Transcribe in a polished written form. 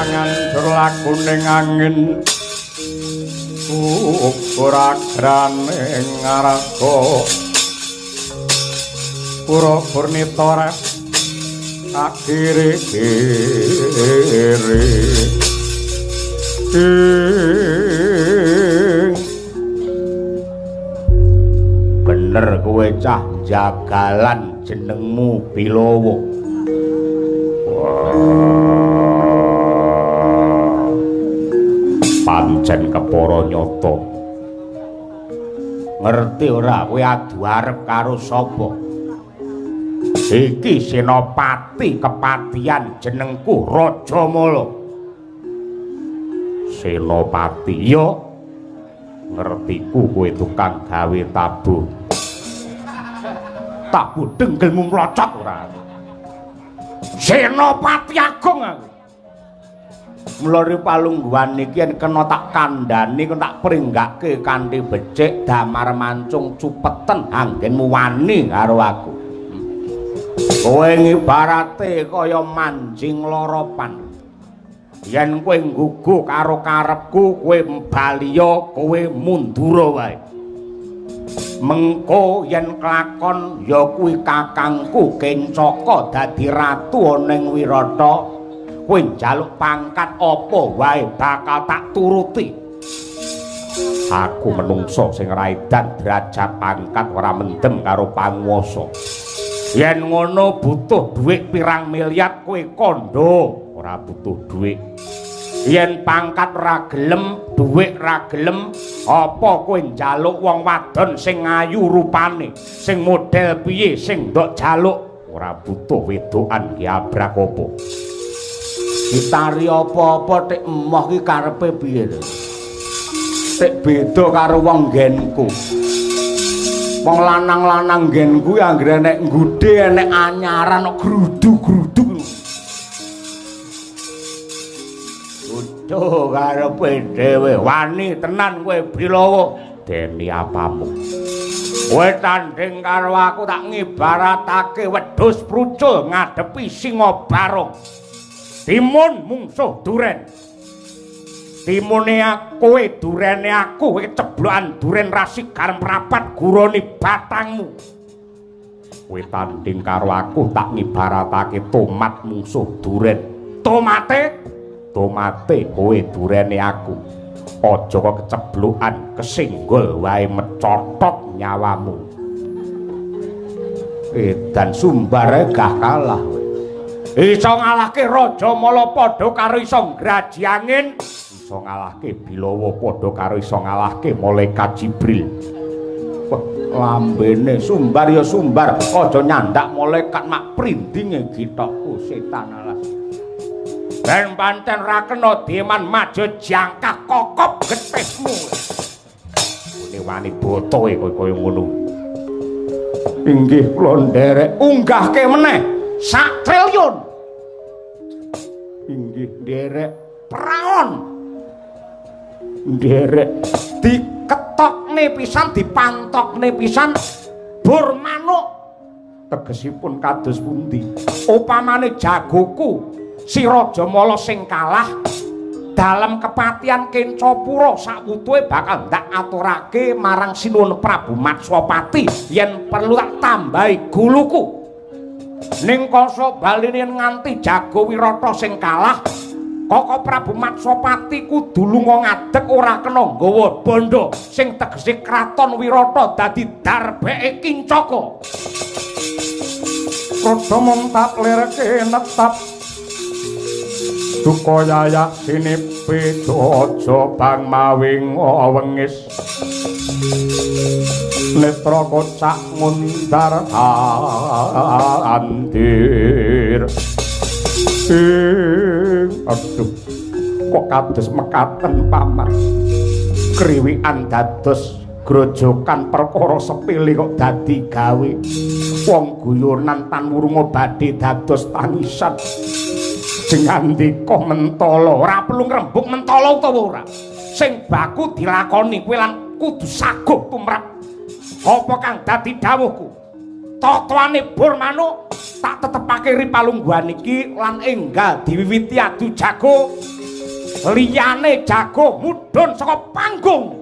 Panganjur lakuning angin ukur agrane ngaraga pura purnita kiri-kiri. Bener kowe cah jagalan jenengmu Bilawa. Pancen kepara nyata. Ngerti ora kowe adu arep karo sapa? Iki senopati kepatian jenengku Rajamala. Senopati ya ngertiku kowe tukang gawe tabuh. Tabuh denggelmu mlocot ora. Senopati agung aku. Mlori palungguhan iki yen kena tak kandhani, kena tak pringgake kanthi becik damar mancung cupeten anggenmu wani karo aku. Kowe ngibarate kaya manjing loropan. Yen kowe nggugu karo karepku, kowe baliya, kowe mundura wae. Mengko yen kelakon ya kuwi kakangku Kencaka dadi ratu ana ing Wirata, kowe njaluk pangkat apa wae bakal tak turuti. Aku menungso sing raidan derajat pangkat ora mendem karo panguwasa. Yen ngono butuh dhuwit pirang miliar kowe kandha ora butuh dhuwit. Yen pangkat ra gelem, dhuwit ra gelem, apa kowe njaluk wong wadon sing ayu rupane, sing model piye sing ndok jaluk? Ora butuh wedokan ki abrak apa. Ditari apa-apa tek emoh ki karepe piye to? Tek beda karo wong nggenku. Wong lanang-lanang nggenku anggere nek nggude enek anyaran kok grudu-grudu. Duh karepe dhewe wani tenan kowe Bilawa. Deni apamu? Kowe tanding karo aku tak ngibaratake wedhus prucul ngadepi singa barong. Timun mungsuh duren. Timune aku, kowe durene aku, kowe ceblokan duren rasigar mrapat guroni batangmu. Kowe tanding karo aku tak ngibaratake tomat mungsuh duren. Tomate? Tomate kowe durene aku. Aja kok keceblokan kesenggol wae mecotot nyawamu. Edan sumbare gah kalah. Iso ngalahke Rajamala padha karo iso ngraji angin. Iso ngalahke Bilawa padha karo iso ngalahke malaikat Jibril. Wah, lambene sumbar ya sumbar, aja nyandak malaikat mak prindinge githokku setan alas. Ben pancen ra kena dieman maju jangkah kokop getihmu. Ngene wani botoe kowe kaya ngono. Inggih kula nderek unggahke meneh sak triliun. Inggih nderek praon. Nderek diketokne pisan, dipantokne pisan bur manuk. Tegesipun kados pundi? Upamane jagoku si Rajamala sing kalah dalem kepatian Kencapura sawutuhe bakal ndak aturake marang Sinuwun Prabu Matswapati yen perlu tak tambahi guluku. Ning kasa baline nganti jago Wirata sing kalah, Koko Prabu Matswapati kudu lunga ngadeg ora kena nggawa bandha sing tegese kraton Wirata dadi darbeke Kincaka. Rada mung tak lireke netap duka yayak sinipi aja bang mawi wengis netra kocak ngundar andir. Aduh kok kados mekaten paman, kriwikan dados grojokan perkara sepele kok dadi gawe wong guyonan tan wurunga badhe dados tangisan. Jengandika mentala ora perlu ngrembug mentala utawa ora, sing baku dilakoni kowe lan kudu saguh tumrap apa kang dadi dawuhku. Totoane bur manuk Tak tetepake ri palungguhan iki lan enggal diwiwiti adu jago. Liyane jago mudhun saka panggung.